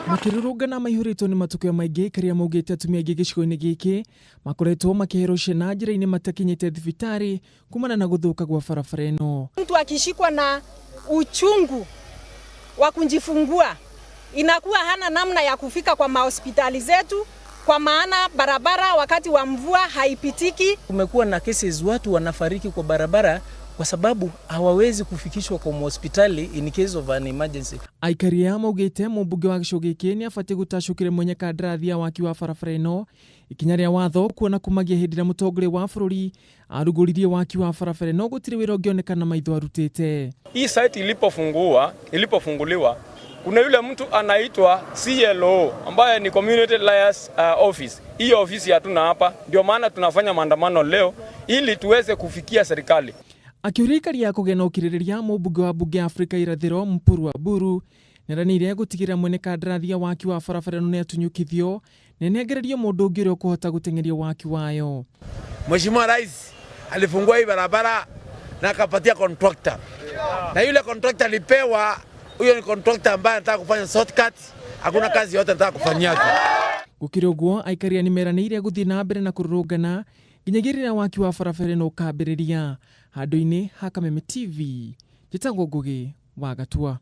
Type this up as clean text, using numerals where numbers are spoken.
Makĩrũrũngana maihũrĩtwo nĩ matukũ maingĩ aikarĩa maugĩte atumia aingĩ gĩcigo-inĩ gĩkĩ makoretwo makĩherwo ciana njĩra-inĩ matakinyĩte thibitarĩ kumana na gũthũka gwa barabara ĩno. Mtu akishikwa na uchungu wa kujifungua inakuwa hana namna ya kufika kwa mahospitali zetu, kwa maana barabara wakati wa mvua haipitiki. Kumekuwa na cases watu wanafariki kwa barabara kwa sababu hawawezi kufikishwa kwa hospitali in case of an emergency. Aikari aya maugĩte mũmbunge wa gĩcigo gĩkĩ nĩ abatiĩ gũtacũkĩra mwenye kandarathi ya waki wa barabara ĩno ikinya rĩa watho kuona kumagia hĩndĩ ĩrĩa mũtongoria wa bũrũri arugũririe waki wa barabara ĩno gũtirĩ wĩra ũngĩonekana maitho arutĩte. Hii site ilipofunguliwa kuna yule mtu anaitwa CLO ambaye ni Community Liaison Office. Hiyo ofisi hatuna hapa, ndio maana tunafanya maandamano leo ili tuweze kufikia serikali. Akĩũria aikari a kũgĩa na ũkirĩrĩria, mũmbunge wa mbunge ya Afrika irathĩro Mpuru Aburu nĩeranĩire gũtigĩrĩra mwene kandarathi ya waki wa barabara ĩno nĩatunyũkithio na ĩnengererio mũndũ ũngĩ ũrĩa ũkũhota gũteng'eria waki wayo. Mheshimiwa Rais alifungua hii barabara na akapatia contractor, na yule contractor alipewa, huyo ni contractor ambaye anataka kufanya shortcut, hakuna kazi yote anataka kufanyia. Gũkĩrĩ ũguo, aikaria nĩ meranĩire gũthiĩ na mbere na kũrũrũngana nginyagia rĩrĩa waki wa barabara ĩno ũkambĩrĩria. Handũ-inĩ ha Kameme TV, njĩtagwo Ngũgĩ wa Gatua.